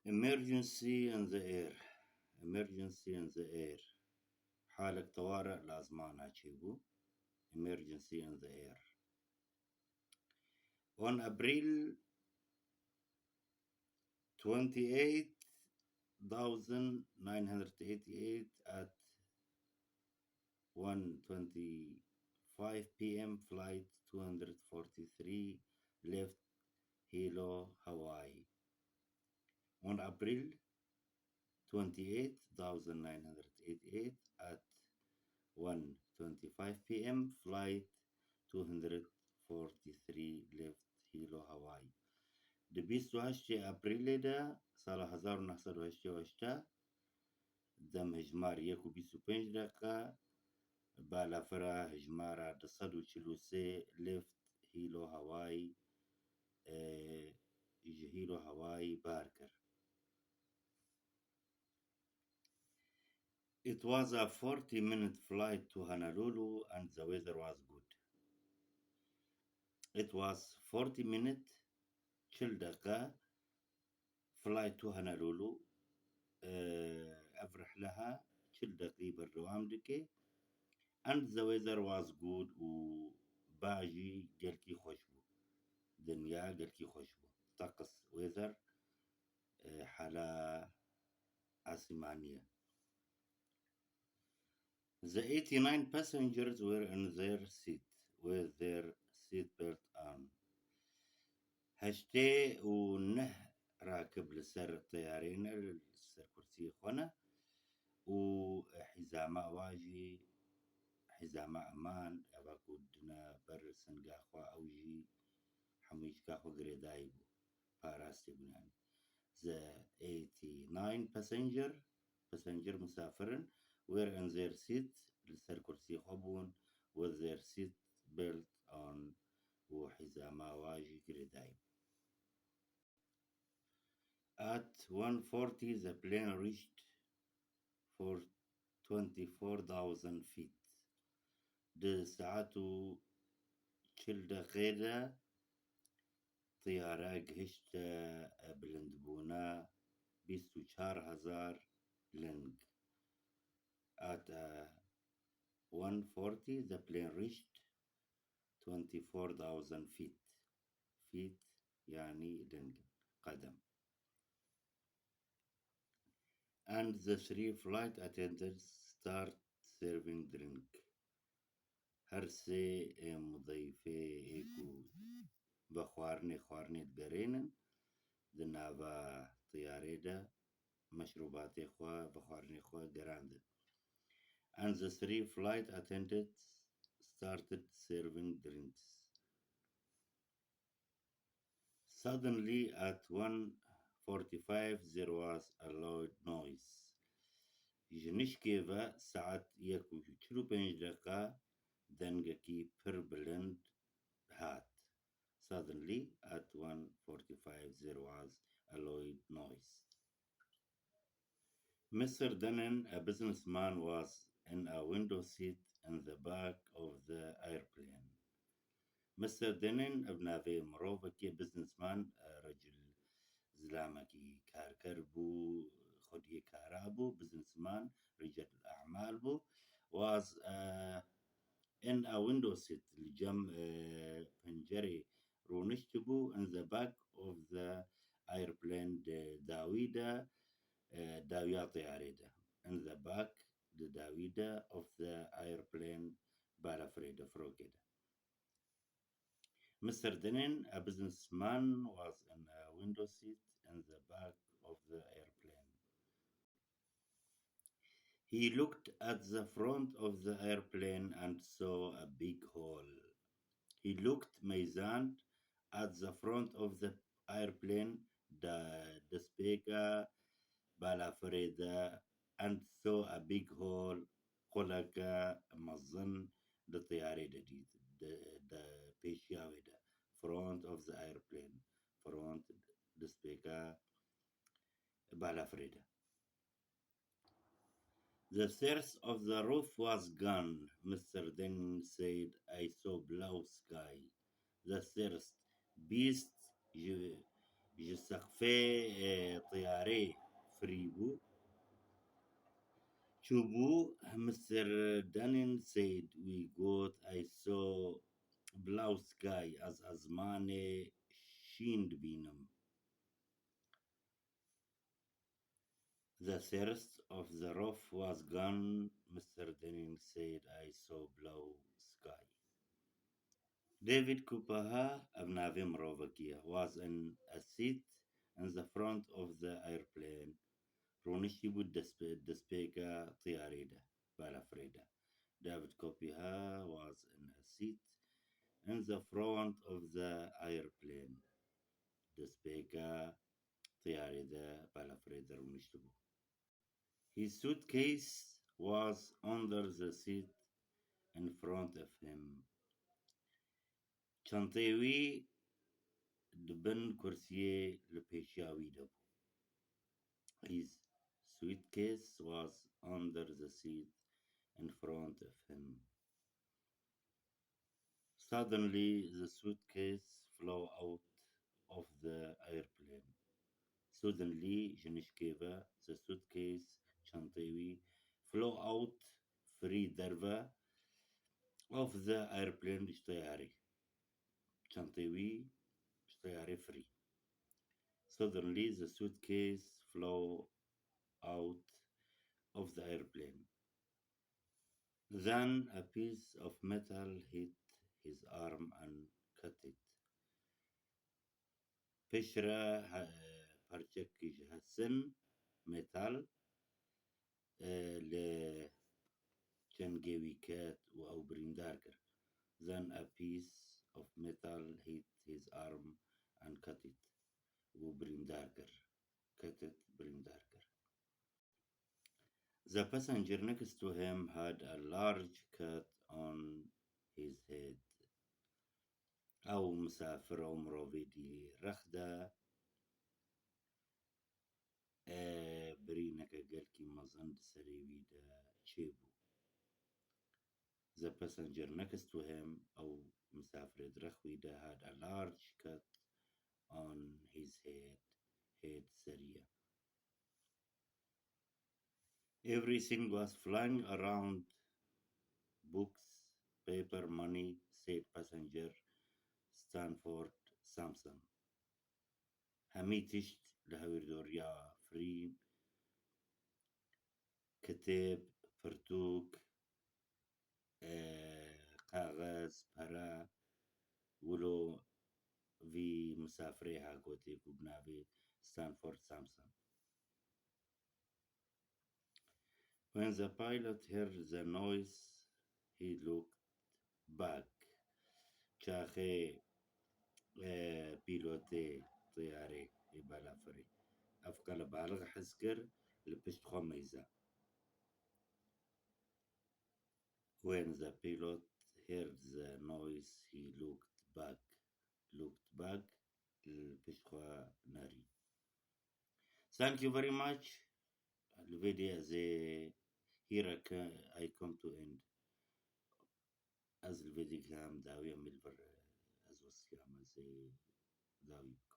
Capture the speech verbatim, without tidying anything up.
Emergency in the air. Emergency in the air. Halek teware li ezmana çêbû. Emergency in the air. On April twenty-eight thousand nine hundred eighty-eight at one twenty-five p m, flight two hundred forty-three left Hilo, Hawaii. On April twenty-eight thousand nine hundred eighty-eight at one twenty-five p m, flight two hundred forty-three left Hilo, Hawaii. Di bîst û heştê Aprîlê de sala hezar û neh sed û heştê û heşt, dem hejmar yek û bîst û pênc deqe, balafira hejmara du sed û çil û sê left Hilo, Hawaii, e, ji Hilo, Hawaii bar kir. It was a forty minute flight to Honolulu and the weather was good. It was forty minute, çil deqe, flight to Honolulu, eh, ev rihleha çil deqî berdewam dike. And the weather was good û ba jî gelkî xweş bû. Dinya gelkî xweş bû. Teqis, weather, eh, hala asîmanî ye. The eighty-nine passengers were in their seat with their seat belt on. Heştê û neh rakib li ser teyarê ne, li ser kursiyê xwe ne û hîzama wa jî, hîzama eman, eva ku dine ber singa xwe, ew jî hemû îşka xwe girêdayî bû, parastî bûn yanî. The eighty-nine passenger, passenger musafir in, were in their seat, li ser kursî xwe bûn, with their seat belt on, û hîzama wa jî girêdayî bû. At one forty, the plane reached for twenty-four thousand feet. Di saet û çil deqê de tiyare gihişte bilindbûna bîst û çar hezar ling. At, uh, one forty, the plane reached twenty-four thousand feet. Feet, yanî ling, qedem. And the three flight attendants start serving drink. Her sê, e, mudeyfê ê ku vexwarinê, xwarinê digerênin, di nava tiyarê de meşrûbatê xwe, vexwarinê xwe gerandin. And the three flight attendants started serving drinks. Suddenly, at one forty-five, there was a loud noise. Ji nişkê ve saet yek û çil û pênc deqa dengekî pir bilind hat. Suddenly, at one forty-five, there was a loud noise. Mister Denon, a businessman, was in a window seat in the back of the airplane. Mister Denon, ev navê mirovekî, businessman, e, racil zilamekî karker bû, xwediyê kara bû, businessman, racil e'mal bû, was, e, in a window seat, li cem, e, pencerê rûniştibû, in the back of the airplane, di dawî de, e, dawiya teyarê de. In the back, di dawî de, of the airplane, balafirê de, firokê de. Mister Denon, a businessman, was in a window seat in the back of the airplane. He looked at the front of the airplane and saw a big hole. He looked, meyzand, at the front of the airplane, da destpêka balafirê de, and saw a big hole, quleke mezin di teyarê de dît, di, di pêşiya wê de, front of the airplane, front, destpêka balafirê de. The thirst of the roof was gone, Mister Denon said, I saw blue sky. The thirst, bîst ji, ji seqfê, e, tiyarê firî bû. Çûbû, Mister Dunning said, wî got, "I saw blue sky, ez ezmanê şîn dibînim." The thirst of the roof was gone, Mister Dunning said, "I saw blue sky." David Cooper, ev navê mirovekî ye, was in a seat in the front of the airplane. Rûniştî bû destpê-, destpêka tiyarê de, balafirê de. David Cooper was in a seat in the front of the airplane. Destpêka tiyarê de, balafirê de rûniştibû. His suitcase was under the seat in front of him. Çanteyê wî di bin kursiyê li pêşiya wî de bû. His suitcase was under the seat in front of him. Suddenly, the suitcase flew out of the airplane. Suddenly, ji nişkê ve, the suitcase, çanteyê wî, flew out, firî derve, of the airplane, ji teyarê. Çanteyê wî ji teyarê firî. Suddenly, the suitcase flew out of the airplane. Then a piece of metal hit his arm and cut it. Piştre, he-, parçekî ji hesin, metal, e, li çengê wî ket û ew birîndar kir. Then a piece of metal hit his arm and cut it. Û birîndar kir. Cut it, birîndar kir. The passenger next to him had a large cut on his head. Ew misafir, ew mirovê dî rex de, e, birîneke gelkî mezin di serê wî de çêbû. The passenger next to him, ew misafirê di rex wî de, had a large cut on his head, head, serî ye. Everything was flying around, books, paper, money, said passenger Stanford Sampson. Hemî tişt li hewîrdoriya firîn, kitêb, pirtûk, e, kaxez, pere, wilo vî misafirê ha gotê ku bi navê Stanford Sampson. When the pilot heard the noise, he looked back. Çaxê, e, pîlotê teyarê ê balafirê ev qelebalix his kir, li pişt xwe meyze. When the pilot heard the noise, he looked back. Looked back, li pişt xwe nerî. Thank you very much. Li vê dê ez ê here ke-, I come to end. Ez li vê dê kem dawî em ê li vir, ez westiyam, ez ê dawî bikim.